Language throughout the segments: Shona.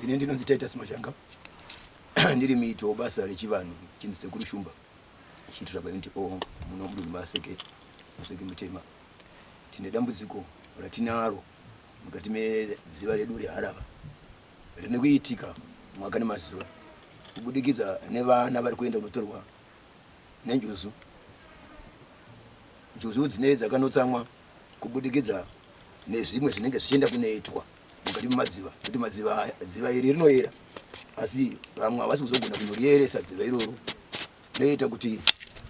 Ini ndinonzi Titus Mashanga, ndiri muiti webasa rechivanhu chinzi Sekuru Shumba, chiitira paunit O muno mudunhu maSeke, Maseke Mutema. Tine dambudziko ratinaro mukati medziva redu reharava rine kuitika mwaka nemazuva kubudikidza nevana vari kuenda kunotorwa nenjuzu. Njuzu dzine dzakanotsamwa kubudikidza nezvimwe zvinenge zvichienda kunoitwa mukati memadziva kuti madziva dziva iri rinoyera asi vamwe havasi kuzogona kunoriyeresa dziva iroro noita kuti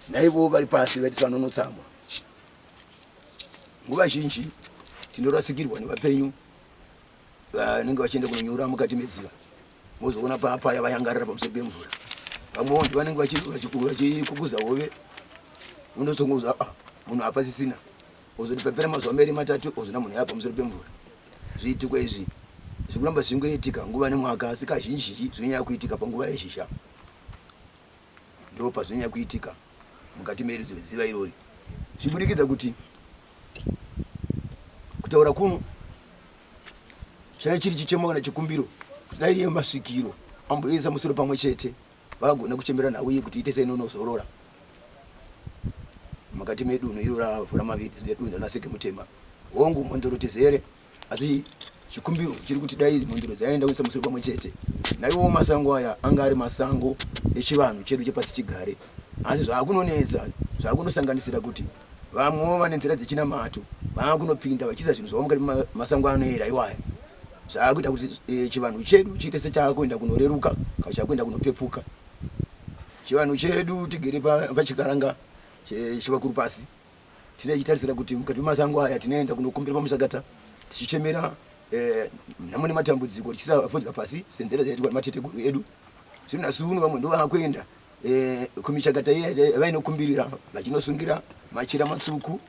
naivo vari pasi vaiti vanonotsamwa nguva zhinji tinorasikirwa nevapenyu vanenge vachienda kunonyura mukati medziva mozoona paya vayangarira pamusoro pemvura vamwewo ndivanenge vachikukuza hove unozongoza ah, munhu hapasisina ozoti papera mazuva maviri matatu ozoona munhu yava pamusoro pemvura zviitiko izvi zvikuramba zvichingoitika nguva nemwaka asi kazhinji zvinonyanya kuitika panguva yezhizha ndo pazvinonyanya kuitika mukati merudzo wedziva irori zviburikidza kuti kutaura kuno chaive chiri chichemo kana chikumbiro kuti dai iye masvikiro amboisa musoro pamwe chete vagone kuchembera nhau iyi kuti ite seinonozorora mukati medunhu iro ravhura maviri dunhu ranaseke mutema hongu mhondoro tizere asi chikumbiro chiri kuti dai mhondoro dzaenda kuisa musoro pamwe chete naiwowo masango aya anga ari masango echivanhu chedu chepasi chigare asi zvaakunonetsa zvaakunosanganisira kuti Vamwewo vane nzira dzechinamato vaakunopinda vachiisa zvinhu zvavo mukati masango anoera iwaya zvaakuita kuti eh, chivanhu chedu chiite sechaakuenda kunoreruka kana chaakuenda kunopepuka. Chivanhu chedu tigere pachikaranga chevakuru pasi tinechitarisira kuti mukati memasango aya tinoenda kunokumbira pamusakata tichichemera eh, nhamo nematambudziko tichiisa fodya pasi senzira dzaiitwa nemateteguru edu. Zvino nhasi uno vamwe ndovaakuenda Eh, kumichakata iya vainokumbirira vachinosungira machira matsvuku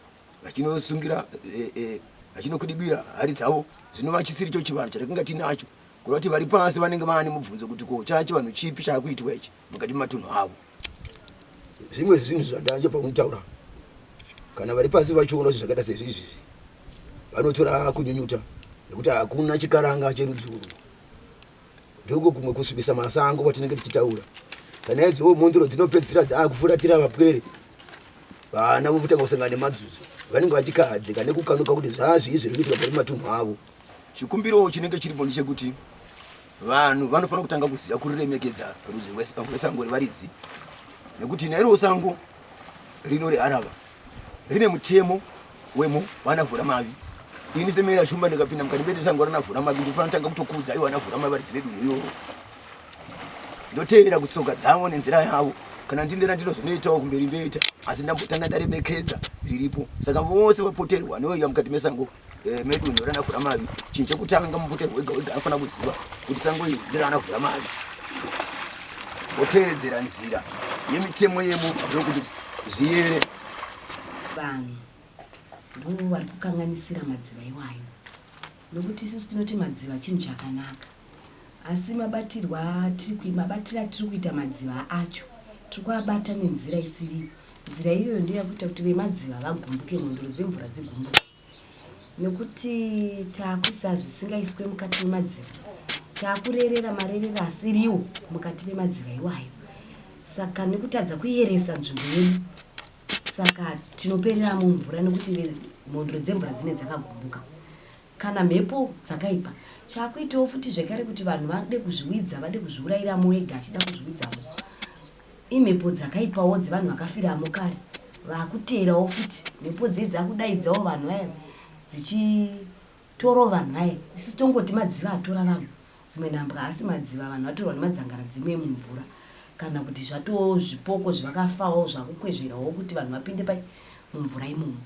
vachinosungira eh, eh, vachinokudibira hari dzavo zvinova chisiri cho chivanhu chatakanga tinacho kureva kuti vari pasi vanenge vaane mubvunzo kuti ko chaa chivanhu chipi chaakuitwa ichi mukati mematunhu avo zvimwe zvinhu zvandanje pakunitaura kana vari pasi vachiona zvinhu zvakaita sezvizvi vanotora kunyunyuta nekuti hakuna chikaranga cherudzi urwu Ndiko kumwe kusvibisa masango kwatinenge tichitaura. Kana idzowo mhondoro dzinopedzisira dzaakufuratira vapwere vana votanga kusangana nemadzudzo vanenge vachikahadzika nekukanuka kuti zvazvii zviri kuitika pari matunhu avo. Chikumbiro chinenge chiripo ndechekuti vanhu vanofanira kutanga kuziva kuriremekedza rudzi rwesango revaridzi nekuti nairo sango rino reharava rine mutemo wemo vana vhura mavi ini semera shumba ndikapinda mukati mete sango rana vhura mavi ndinofanira kutanga kutokudza ivo vana vhura mavi varidzi vedunhu iroro ndoteera kutsoka dzavo nenzira yavo kana ndindera ndinozonoitawo kumberi ndoita asi ndambotanga ndaremekedza riripo saka vose vapoterwa vanouya mukati mesango eh, medunhu rana vhura mavi chinhu chekutanga mupoterwa wega wega anofanira kuziva kuti sango iri nderana vhura mavi oteedzera nzira yemitemo yemo ndokuti zviyere Vanhu ndivo vari kukanganisira madziva iwayo nokuti isusu tinoti madziva chinhu chakanaka asi mabatirwa mabatiro atiri kuita madziva acho tiri kuabata nenzira isiriyo. Nzira iyoyo ndiyo yakuita kuti vemadziva vagumbuke, mhondoro dzemvura dzigumbuke nekuti taakuisa zvisingaiswe mukati memadziva, taakurerera marerero asiriwo mukati memadziva iwayo saka nekutadza kuyeresa nzvimbo yedu Saka tinoperera mumvura nekuti mhondoro dzemvura dzine dzakagumbuka kana mhepo dzakaipa. Chakuitawo futi zvekare kuti vanhu vade kuzviwidza vade kuzviurayiramo ega achida kuzviwidzamo imhepo dzakaipawo dzevanhu vakafiramo kare vakuteerawo futi mhepo dziye dzakudaidzawo vanhu vaya dzichitoro vanhu vaya isu tongoti madziva atora vanhu Dzimwe nhambwe haasi madziva vanhu vatorwa nemadzangara dzimwe mumvura kana kuti zvatoo zvipoko zvavakafawo zvakukwezverawo kuti vanhu vapinde pai mumvura imomo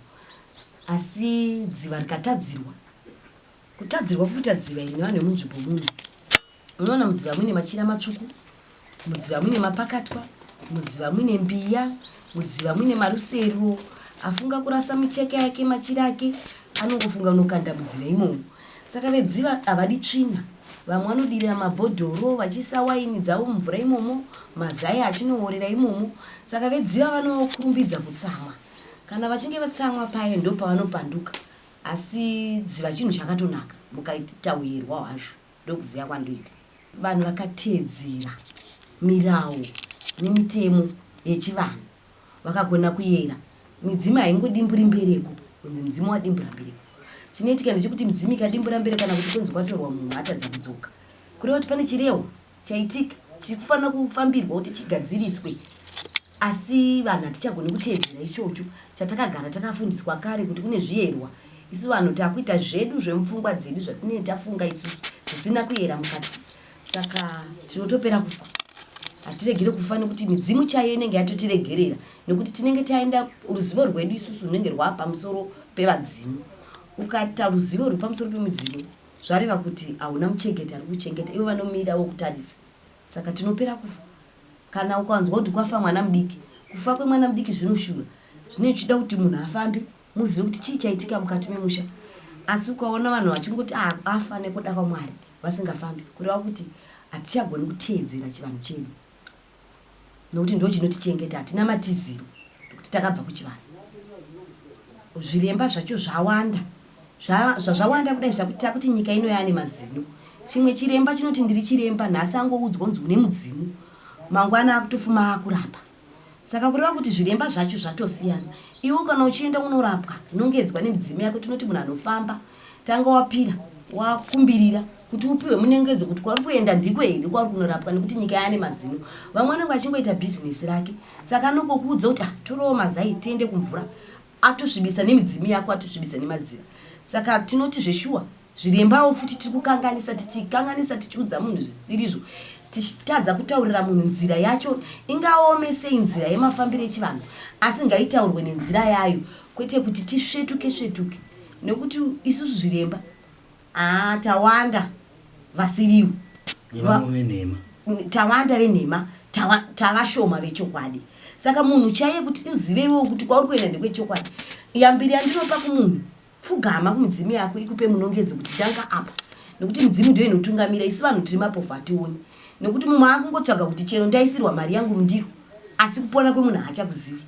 asi dziva rikatadzirwa kutadzirwa kuita dziva iri nevanhu vemunzvimbo muno unoona mudziva muine machira matsvuku Mudziva muine mapakatwa, mudziva muine mbiya, mudziva muine marusero. Afunga kurasa micheka yake, machira ake, anongofunga unokanda mudziva imomo. Saka vedziva havadi tsvina. Vamwe vanodirira mabhodhoro vachiisa waini dzavo mumvura imomo, mazai achinoworera imomo. Saka vedziva vanokurumbidza kutsamwa. Kana vachinge vatsamwa paye ndopavanopanduka. Asi dziva chinhu chakatonaka mukaita huyerwa hwazvo. Ndokuziva kwandoita. Vanhu vakateedzera mirawo nemitemo yechivanhu vakagona kuyera midzimu haingodimburi mbereko kunzi mudzimu wadimbura mbereko. Chinoitika ndechekuti midzimu ikadimbura mbereko kana kuti kunzi kwatorwa munhu atadza kudzoka, kureva kuti pane chirewo chaitika chiri kufanira kufambirwa kuti chigadziriswe. Asi vanhu hatichagoni kuteedzera ichocho chatakagara takafundiswa kare kuti kune zviyerwa. Isu vanhu takuita zvedu zvemupfungwa dzedu zvatinenge tafunga isusu zvisina kuyera mukati. Saka tinotopera kufa. Hatiregere kufa nekuti midzimu chaiyo inenge yatotiregerera nekuti tinenge taenda ruzivo rwedu isusu runenge rwaa pamusoro pevadzimu. Ukaita ruzivo ruri pamusoro pemidzimu zvareva kuti hauna muchengeti ari kuchengeta, ivo vanomira vokutarisa. Saka tinopera kufa. Kana ukanzwa kuti kwafa mwana mudiki, kufa kwemwana mudiki zvinoshura. Zvinenge zvichida kuti munhu afambe muzive kuti chii chaitika mukati memusha. Asi ukaona vanhu vachingoti ah, afa nekuda kwaMwari vasingafambi, kureva kuti hatichagoni kuteedzera chivanhu chedu nokuti ndo chinotichengeta. Hatina matiziro nekuti takabva kuchivanhu. Zviremba zvacho zvawanda, zvazvawanda kudai zvakuti nyika ino yaane mazino. Chimwe chiremba chinoti ndiri chiremba, nhasi angoudzwa kunzi une mudzimu, mangwana akutofuma akurapa. Saka kureva kuti zviremba zvacho zvatosiyana. Iwe kana uchienda unorapwa, nongedzwa nemidzimu yako. Tinoti munhu anofamba, tanga wapira, wakumbirira kuti upiwe munengedzo kuti kwauri kuenda ndiko here kwauri kunorapwa, nekuti nyika yaane mazino. Vamwe vanenge vachingoita bhizinesi rake, saka anongokuudza kuti ah, torawo mazai tiende kumvura, atosvibisa nemidzimu yako, atosvibisa nemadziva. Saka tinoti zveshuwa zvirembawo futi tiri kukanganisa, tichikanganisa tichiudza munhu zvisirizvo, tichitadza kutaurira munhu nzira yacho. Ingaome sei nzira yemafambiro echivanhu, asi ngaitaurwe nenzira yayo, kwete kuti tisvetuke svetuke, nekuti isusu zviremba haa tawanda vasiriwo nevamwe venhema, tawanda venhema, tavashoma vechokwadi. Saka munhu chaiye kuti uzive iwewo kuti kwauri kuenda ndekwechokwadi, yambiri yandinopa kumunhu, pfugama kumidzimu yako ikupe munongedzo kuti tanga apa, nekuti midzimu ndiyo inotungamira. Isu vanhu tiri mapofu, hationi, nekuti mumwe akungotsvaga kuti chero ndaisirwa mari yangu mundiro, asi kupona kwemunhu haachakuzivi.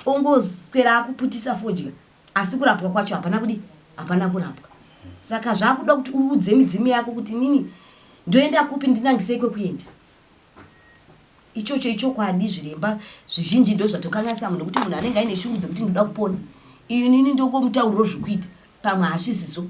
Ongoswera akuputisa fodya, asi kurapwa kwacho hapana kudi, hapana kurapwa. Saka zvakuda kuti uudze midzimu yako kuti nini ndoenda kupi, ndinangisei kwekuenda. Ichocho ichokwadi. Zviremba zvizhinji ndo zvatokanganisa munhu, nekuti munhu anenge aine shungu dzekuti ndoda kupona, inini ndongomutauriro zvekuita, pamwe hazvisizvo.